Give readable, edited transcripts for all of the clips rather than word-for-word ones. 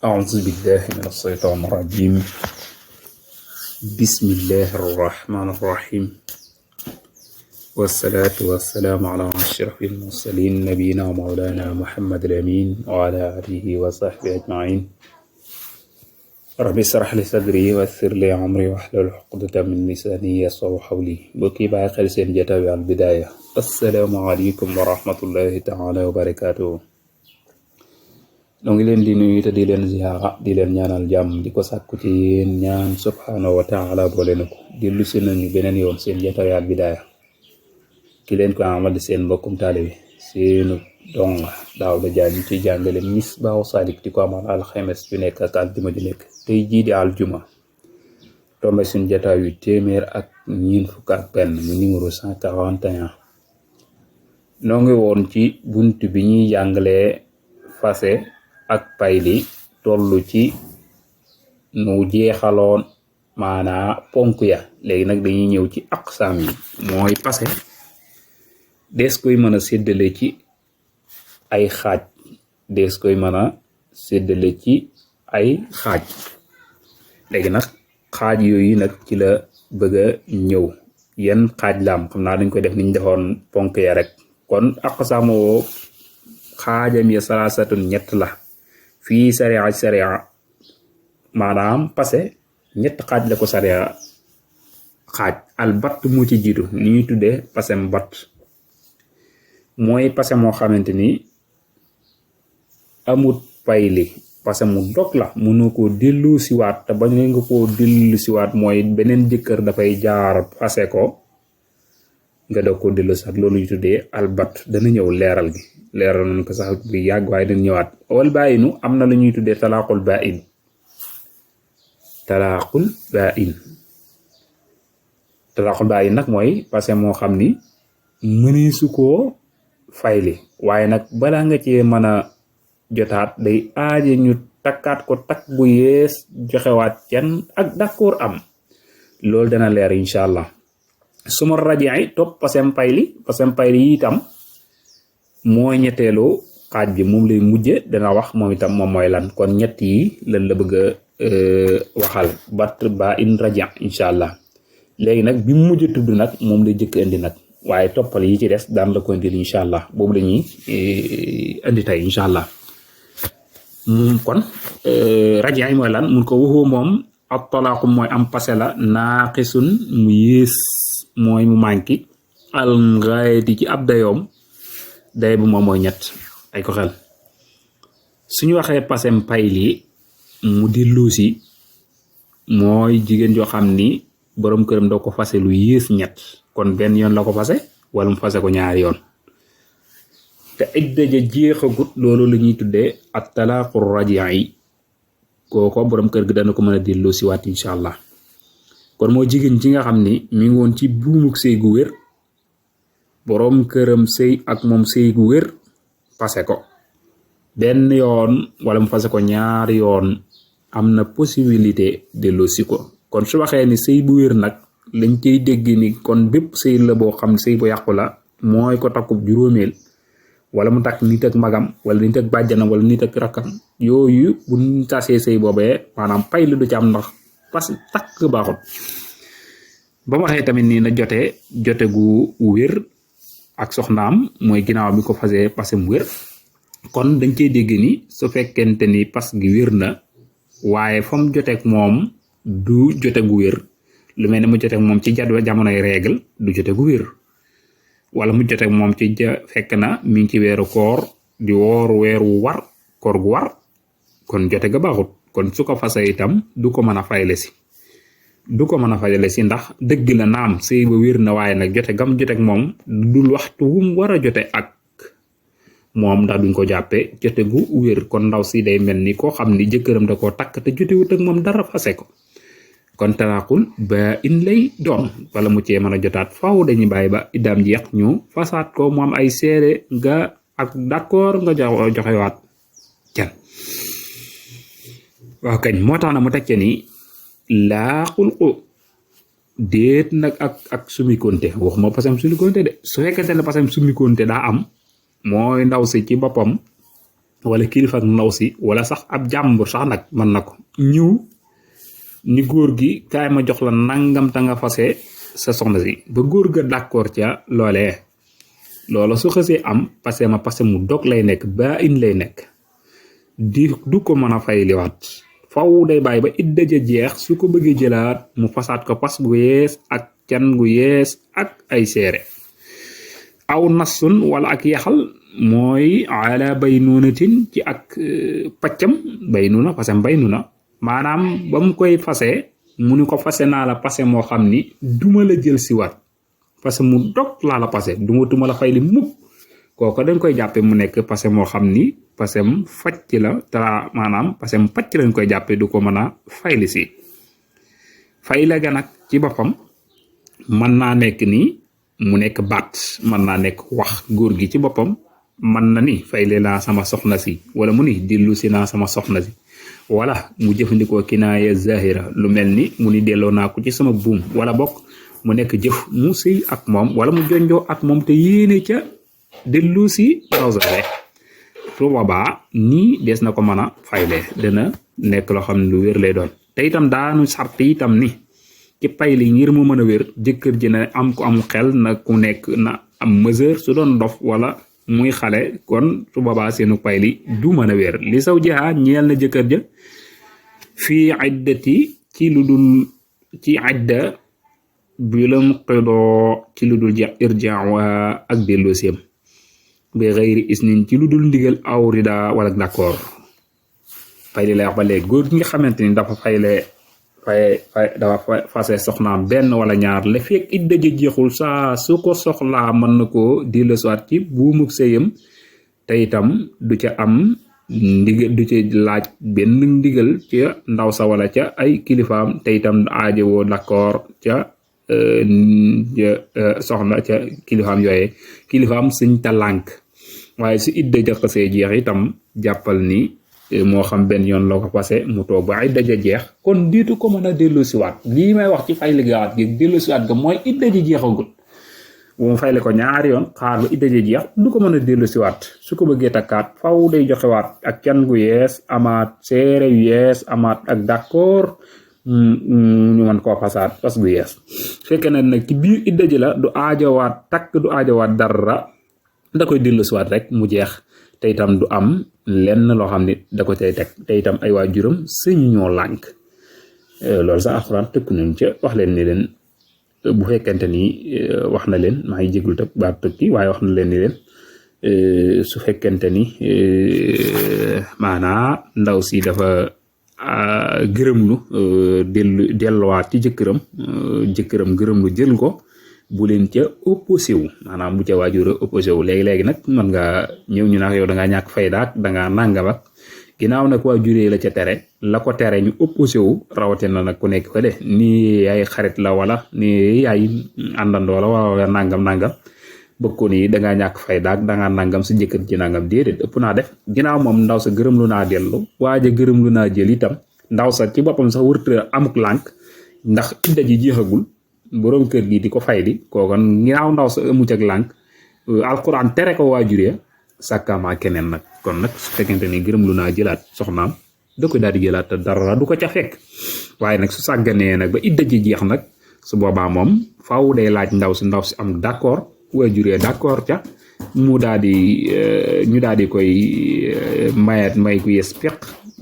أعوذ بالله من الشيطان الرجيم. بسم الله الرحمن الرحيم، والصلاة والسلام على أشرف المرسلين نبينا ومولانا محمد الأمين وعلى آله وصحبه أجمعين. رب اشرح لي صدري ويسر لي أمري واحلل عقدة من لساني يفقهوا قولي. bokki bàyyi xel seen jotaay bi Al Bidaaya. assalaamu aleykum wa rahmatullahi taala wa barakaatuhu. noo ngi leen di nuyu te di leen ziyaara di leen ñaanal jàmm di ko sàkku ci yéen ñaan subhaanahu wa taala boole na ko dellu si nañu beneen yoon seen jotaay Al Bidaaya ki leen ko amal di seen mbokkum taalibe seenu donga Daawuda Jaañ ci jàngale Misbaahu Saalik di ko amal alxames ju nekk ak aljuma ju nekk tey jii di aljuma tombe suñu jotaay yu téeméer ak ñeent fukk ak benn mu numéro 141. noo ngi woon ci bunt bi ñuy jàngalee fase ak payli tollu ci nu jeexaloon maanaa ponk ya. léegi nag dañuy ñëw ci aqsaam yi. mooy pase des koy mën a séddale ci ay xaaj des koy mën a séddale ci ay xaaj. léegi nag xaaj yooyu nag ci la bëgg a ñëw yan xaaj la am. xam naa dañ koy def niñ defoon ponk ya rek. kon aqsaam woo xaajam ya salaasatun ñett la fii sariya maanaam pase ñett xaaj la ko sariya xaaj. al batt moo ci jiitu ni ñuy tuddee pasem batt mooy pase moo xamante ni amut payli pase mu dog la mënoo koo dellu siwaat te bañ nga koo dellu siwaat mooy beneen jëkkër dafay jaar pase ko nga doog koo dellu siwaat. loolu ñu tuddee al batt dana ñëw leeral gi leeral nañ ko sax bu yàgg waaye dañ ñëwaat. wal baayinu am na lu ñuy tuddee talaaqul baayin. talaaqul baayin nag mooy parce que moo xam ni mënee su koo fayli waaye nag balaa nga cee mën a jotaat day aaje ñu takkaat ko takk bu yees joxewaat can ak d'accord am. loolu dana leer incha allah. suma rajaay topp pasem payli yi itam mooy ñetteelu xaaj bi moom lay mujje dana wax moom itam moom mooy lan. kon ñett yi lan la bëgg a waxal bat ba in raja incha allah. léegi nag bi mu mujj tudd nag moom lay jëkk indi nag waaye toppal yi ci des daan la ko indil incha allah. boobu la ñuy indi tey incha allah. kon raja yi mooy lan mun ko waxoo moom ab talaaxu mooy am pase la naaqisun mu yées mooy mu manki al ngaayati ci ab dayoom day bu moom mooy ñett ay ko xel. suñu waxee pasem payli mu dellu si mooy jigéen joo xam ni borom këram doo ko fase lu yées ñett. kon benn yoon la ko fase wala mu fase ko ñaari yoon te idda ja jeexagut. loolu la ñuy tuddee at talaaqu raji'i. kooko borom kër gi dana ko mën a dellu si waat incha allah. kon moo jigéen ci nga xam ni mi ngi woon ci buumuk sëy gu wér boroom këram sëy ak moom sëy gu wér pase ko benn yoon wala mu fase ko ñaari yoon am na possibilité delloo si ko. kon su waxee ni sëy bu wér nag lañ cay dégg ni kon bépp sëy la boo xam sëy bu yàqu la mooy ko takkub juróomeel wala mu takk nit ak magam wala nit ak bàjjanam wala nit ak rakkam. yooyu bu ñu tasee sëy boobee maanaam pay la du ci am ndax parce que takk baaxut. ba mu waxee tamit nii na jote gu wér ak soxnaam mooy ginnaaw bi ko fasee pase mu wér. kon dañ cey dégg ni su fekkente ni pas gi wér na waaye fa mu joteeg moom du jote gu wér. lu mel ne mu joteeg moom ci jamonoy règle du jote gu wér wala mu joteeg moom ci fekk na mi ngi ci weeru koor di woor weeru war koor gu war kon jote ga baaxut. kon su ko fase itam du ko mën a fayale si ndax dëgg la naam sëy ba wér na waaye nag jote gam joteeg moom dul waxtu wum war a jote ak moom ndax duñ ko jàppee jote gu wér. kon ndaw si day mel ni koo xam ni jëkkëram da koo takk te jotewut ak moom dara fase ko. kon talaaqul ba in lay doon wala mu cee mën a jotaat faaw dañuy bàyyi ba iddaam jeex ñu fasaat ko mu am ay seede nga ak d'accord nga joxewaat can. waaw kañ moo tax na mu teg ni laaxul ko déet nag ak sumikonte waxuma pasam sumikonte de. su fekkente ne pasam sumikonte daa am mooy ndaw si ci boppam wala kilifa ak ndaw si wala sax ab jàmbur sax nag mën na ko ñëw ni góor gi kaay ma jox la nangam ta nga fase sa soxna si ba góor ga d'accord ca loolee loola su xësee am parce mu dog lay nekk ba in lay nekk du ko mën a fay liwaat faw day bàyyi ba idda ja jeex su ko bëggee jëlaat mu fasaat ko pas gu yees ak can gu yees ak ay seere aw nasun wala ak yaxal mooy ala baynunatin ci ak paccam baynuna fasem baynuna maanaam ba mu koy fase mu ni ko fase naa la pase moo xam ni duma la jël si waat parce que mu dog laa la pase duma la fay li mukk kooko dañ koy jàppe mu nekk pase moo xam ni pasem facc la te maanaam pasem facc lañ koy jàppe du ko mën a fayli si fay la ga nag ci boppam mën naa nekk nii mu nekk baat mën naa nekk wax góor gi ci boppam mën na ni fayle naa sama soxna si wala mu ni dellu si naa sama soxna si wala mu jëfandikoo kinaaya zahira lu mel ni mu ni delloo naa ko ci sama buum wala bokk mu nekk jëf mu sëy ak moom wala mu jonjoo ak moom te yéene ca dellu si ndaw sa rek su boobaa nii des na ko mën a fayle dana nekk loo xam ne lu wér lay doon te itam daanu sart itam ni ci pay li ngir mu mën a wér jëkkër ji na am ko am xel na ku nekk na am mesure su doon dof wala muy xale kon su boobaa seenu pay li du mën a wér li saw jiha ñeel na jëkkër ja fii iddati ci lu dul ci idda bi lam xidoo ci lu dul irjaa ak dellooseem bi xëyri isnin ci lu dul ndigal aw rida wala d'accord fay li lay wax ba léegi góor gi nga xamante ni dafa dafa fase soxnaam benn wala ñaar la fekk idda ji jeexul saa su ko soxlaa mën na koo delloosiwaat ci buumuk sëyam te itam du ca am ndigal du ca laaj benn ndigal ca ndaw sa wala ca ay kilifaam te itam aajowoo d'accord ca soxna ca kilifaam yooye kilifaam suñ ta lànk waaye su idda ja xasee jeex itam jàppal ni moo xam benn yoon la ko fase mu toog ba ay daja jeex kon diitu ko mën a delloosiwaat lii may wax ci fay liggéeyaat gi delloosiwaat ga mooy idda ji jeexagul bu mu fayle ko ñaari yoon xaar ba idda ji jeex du ko mën a delloosiwaat su ko bëggee takkaat faw day joxewaat ak can gu yees amaat seere yu yees amaat ak d'accord ñu mën koo fasaat fas gu yees fekkee na nag ci biir idda ji la du aajowaat takk du aajowaat dara da koy delloosiwaat rek mu jeex te itam du am lenn loo xam ne da ko cay teg te itam ay waajuram sëñ ñoo lànk loolu sax alxuraan tëkku nañ ca wax leen ni leen bu fekkente ni wax na leen maa ngi jégul tëkk baat tëkki waaye wax na leen ni leen su fekkente ni maanaa ndaw si dafa gërëmlu delluwaat ci jëkkëram gërëmlu jël ko bu leen ca opposé wu maanaam bu ca waajur opposé wu léegi nag mën nga ñëw ñu nag yow da ngaa ñàkk fayda ak da ngaa nàngam ak ginnaaw nag waajuree la ca tere la ko tere ñu opposé wu rawatina nag ku nekk fële nii yaay xarit la wala nii yaay àndandoo la wala nangam bëgg ko nii da ngaa ñàkk fayda ak da ngaa nangam sa jëkkër ci nangam déedéet ëpp naa def ginnaaw moom ndaw sa gërëm lu naa dellu waaja gërëm lu naa jël itam ndaw sa ci boppam sax wërta amuk lànk ndax idda ji jeexagul boroom kër gi di ko fay di kookan ginnaaw ndaw sa amuc ak lànk alquran tere ko waajuree sàkkaamaa keneen nag kon nag su fekkente ni gërëm lu naa jëlaat soxnaam da koy daal di jëlaat te dara du ko ca fekk waaye nag su sàgganee nag ba idda ji jeex nag su boobaa moom faaw day laaj ndaw si am d'accord waajuree d'accord ca mu daal di ñu daal di koy may gu yes peq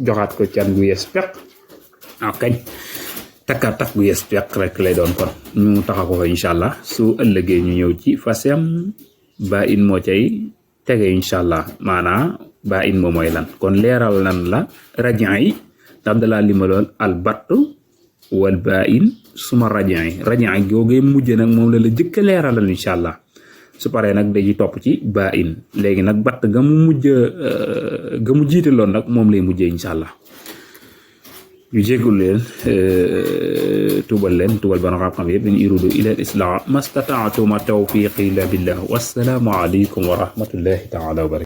joxaat ko can gu yes peq kañ takkaat takk gu yes peq rek lay doon kon ñu taxa ko fa incha allah su ëllëgee ñu ñëw ci fasem ba in moo cay tege incha allah maanaa ba in moo mooy lan kon leeral nan la radian yi dam dalaa limaloon al battu wal ba in suma radian yi googee mujj nag moom la jëkk leeralal incha allah su paree nag dañuy topp ci ba in léegi nag batt ga mu jiitaloon nag moom lay mujjee incha allah ñu jéggul leen tubal bana xam-xam yëpp in uridu ila al islah mastataatu ma tawfiqi illa billah wassalaamu alaykum wa rahmatullahi taala wa barakatuh